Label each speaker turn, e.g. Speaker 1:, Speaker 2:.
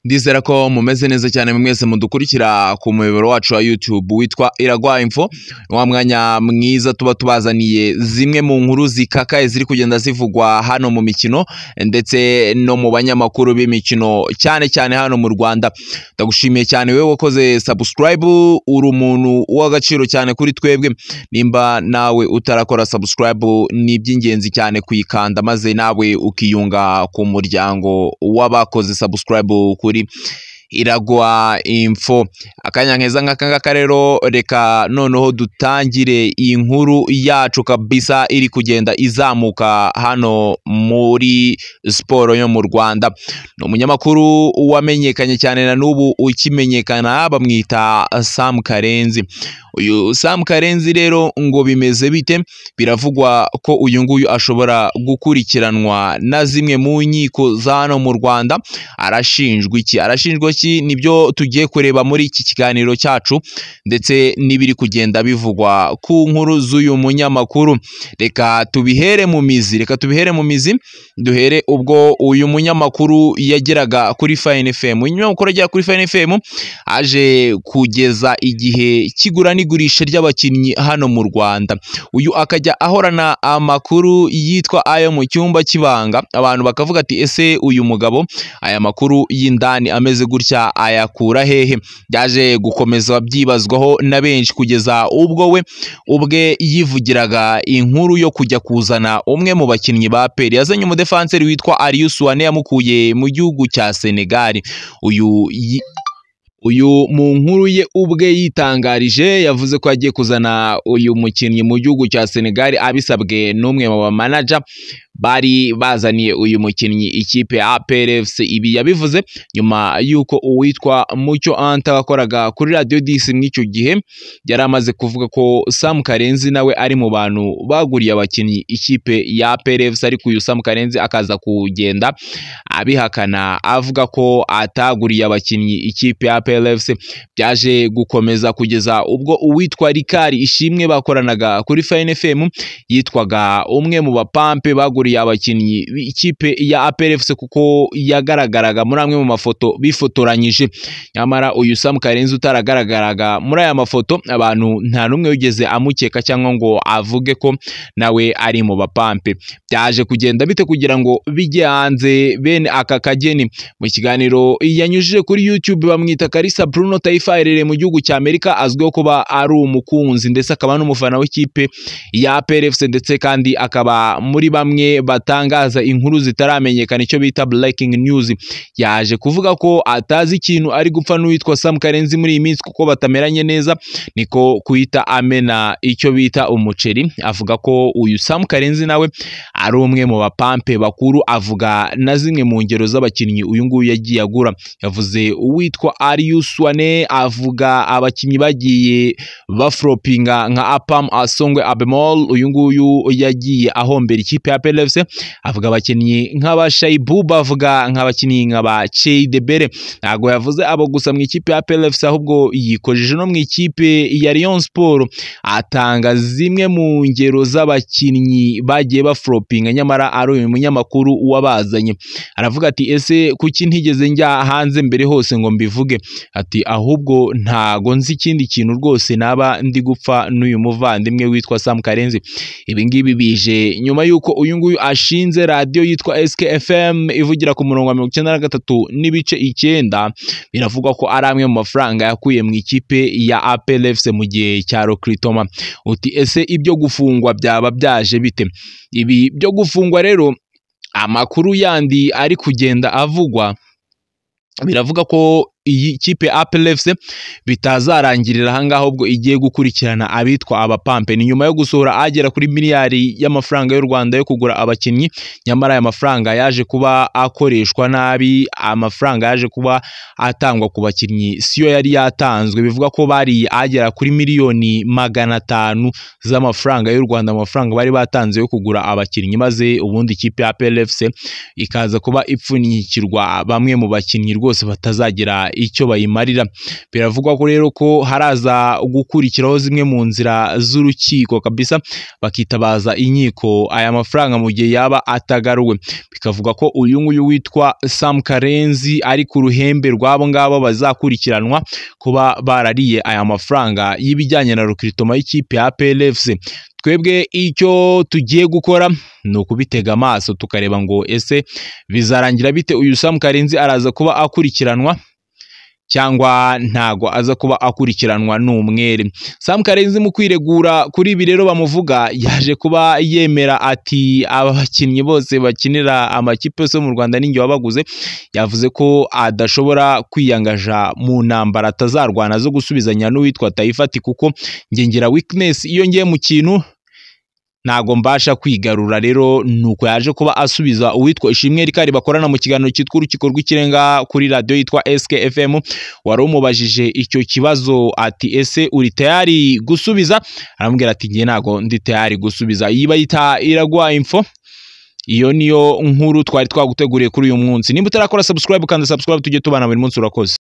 Speaker 1: Ndizera ko mumeze neza cyane mwese mudukurikira ku muyoboro wacu wa YouTube witwa Iragwa Info. Wa mwanya mwiza tuba tubazaniye zimwe mu nkuru zikakaye ziri kugenda zivugwa hano mu mikino ndetse no mu banyamakuru b'imikino cyane cyane hano mu Rwanda. Ndagushimiye cyane wewe wakoze subscribe, uri umuntu w'agaciro cyane kuri twebwe. Nimba nawe utarakora subscribe ni iby'ingenzi cyane kuyikanda maze nawe ukiyunga ku muryango w'abakoze subscribe kuri Iragwa Info. Akanya nkeza nk'aka ngaka rero, reka noneho dutangire iyi nkuru yacu kabisa iri kugenda izamuka hano muri siporo yo mu Rwanda. Ni umunyamakuru wamenyekanye cyane na n'ubu ukimenyekana, bamwita Sam Karenzi. Uyu Sam Karenzi rero ngo bimeze bite? Biravugwa ko uyu nguyu ashobora gukurikiranwa na zimwe mu nkiko za hano mu Rwanda. Arashinjwa iki? Arashinjwa iki? Nibyo tugiye kureba muri iki kiganiro cyacu ndetse n'ibiri kugenda bivugwa ku nkuru z'uyu munyamakuru. Reka tubihere mu mizi, reka tubihere mu mizi, duhere ubwo uyu munyamakuru yageraga kuri Fine FM. Uyu munyamakuru agera kuri Fine FM aje kugeza igihe cy'igura n'igurisha ry'abakinnyi hano mu Rwanda. Uyu akajya ahorana amakuru yitwa ayo mu cyumba cy'ibanga, abantu bakavuga ati ese uyu mugabo aya makuru y'indani ameze gutya ayakura hehe? Byaje gukomeza byibazwaho na benshi kugeza ubwo we ubwe yivugiraga inkuru yo kujya kuzana umwe mu bakinnyi ba APR. Yazanye umudefanseri witwa Aliou Souane yamukuye mu gihugu cya Senegal. Uyu mu nkuru ye ubwe yitangarije yavuze ko yagiye kuzana uyu mukinnyi mu gihugu cya Senegal abisabwe n'umwe mu bamanaja bari bazaniye uyu mukinnyi ikipe ya APR FC. Ibi yabivuze nyuma y'uko uwitwa Mucyo Anta wakoraga kuri Radio 10 mw'icyo gihe yari amaze kuvuga ko Sam Karenzi nawe ari mu bantu baguriye abakinnyi ikipe ya APR FC, ariko uyu Sam Karenzi akaza kugenda abihakana avuga ko ataguriye abakinnyi ikipe ya APR FC. Byaje gukomeza kugeza ubwo uwitwa Rikari Ishimwe bakoranaga kuri Fine FM yitwaga umwe mu bapampe baguriye abakinnyi ikipe ya APR FC kuko yagaragaraga muri amwe mu mafoto bifotoranyije. Nyamara uyu Sam Karenzi utaragaragaraga muri aya mafoto, abantu nta n'umwe wigeze amukeka cyangwa ngo avuge ko nawe ari mu bapampe. Byaje kugenda bite kugira ngo bijye hanze bene aka kageni? Mu kiganiro yanyujije kuri YouTube bamwita Kalisa Bruno Taifa, aherereye mu gihugu cya Amerika, azwiho kuba ari umukunzi ndetse akaba n'umufana w'ikipe ya APR FC, ndetse kandi akaba muri bamwe batangaza inkuru zitaramenyekana icyo bita breaking news. Yaje kuvuga ko atazi ikintu ari gupfa n'uwitwa Sam Karenzi muri iyi minsi kuko batameranye neza, niko kuhita amena icyo bita umuceri. Avuga ko uyu Sam Karenzi nawe ari umwe mu bapampe bakuru, avuga na zimwe mu ngero z'abakinnyi uyu nguyu yagiye agura. Yavuze uwitwa Aliou Souane, avuga abakinnyi bagiye bafropinga nka Apam Asongwe Abemol, uyu nguyu yagiye ahombera ikipe ya APR FC. Avuga abakinnyi nk'aba Shaibu, bavuga nk'abakinnyi nk'aba Cheidebere. Ntabwo yavuze abo gusa mu ikipe ya APR FC, ahubwo yikojeje no mu ikipe ya Rayon Sport, atanga zimwe mu ngero z'abakinnyi bagiye bafropinga nyamara ari uyu munyamakuru wabazanye. Aravuga ati ese kuki ntigeze njya hanze mbere hose ngo mbivuge? Ati ahubwo ntago nzi ikindi kintu rwose naba ndi gupfa n'uyu muvandimwe witwa Sam Karenzi. Ibi ngibi bije nyuma y'uko uyu nguyu ashinze radiyo yitwa SKFM ivugira ku murongo wa 93.9. Biravugwa ko ari amwe mu mafaranga yakuye mu ikipe ya APR FC mu gihe cya Rokritoma. Uti ese ibyo gufungwa byaba byaje bite? Ibi byo gufungwa rero, amakuru yandi ari kugenda avugwa, biravuga ko iyi kipe APR FC bitazarangirira aha ngaha, ahubwo igiye gukurikirana abitwa abapampe. Ni nyuma yo gusohora agera kuri miliyari y'amafaranga y'u Rwanda yo kugura abakinnyi, nyamara aya mafaranga yaje kuba akoreshwa nabi, amafaranga yaje kuba atangwa ku bakinnyi siyo yari yatanzwe. Bivuga ko bari agera kuri 500,000,000 z'amafaranga y'u Rwanda, amafaranga bari batanze yo kugura abakinnyi, maze ubundi ikipe ya APR FC ikaza kuba ipfunyikirwa bamwe mu bakinnyi rwose batazagira icyo bayimarira. Biravugwa ko rero ko haraza gukurikiraho zimwe mu nzira z'urukiko kabisa, bakitabaza inkiko aya mafaranga mu gihe yaba atagaruwe. Bikavuga ko uyu nguyu witwa Sam Karenzi ari ku ruhembe rw'abo ngabo bazakurikiranwa kuba barariye aya mafaranga y'ibijyanye na recruitment y'ikipe ya APR FC. Twebwe icyo tugiye gukora ni ukubitega amaso tukareba ngo ese bizarangira bite, uyu Sam Karenzi araza kuba akurikiranwa cyangwa ntago aza kuba akurikiranwa n'umwere. Sam Karenzi mu kwiregura kuri ibi rero bamuvuga, yaje kuba yemera ati aba bakinnyi bose bakinira amakipe yose mu Rwanda ninjye wabaguze. Yavuze ko adashobora kwiyangaja mu ntambara atazarwana zo gusubizanya n'uwitwa Taifa, ati kuko njye ngira weakness iyo ngiye mu kintu ntago mbasha kwigarura. Rero nuko yaje kuba asubiza uwitwa Ishimwe Rikari bakorana mu kiganiro cyitwa Urukiko rw'Ikirenga kuri radio yitwa SKFM, wari umubajije icyo kibazo ati ese uri tayari gusubiza? Aramubwira ati njye ntago ndi tayari gusubiza. Iyi bayita Iraguha Info. Iyo niyo nkuru twari twaguteguriye kuri uyu munsi. Nimba utarakora subscribe, kanda subscribe tujye tubana buri munsi. Urakoze.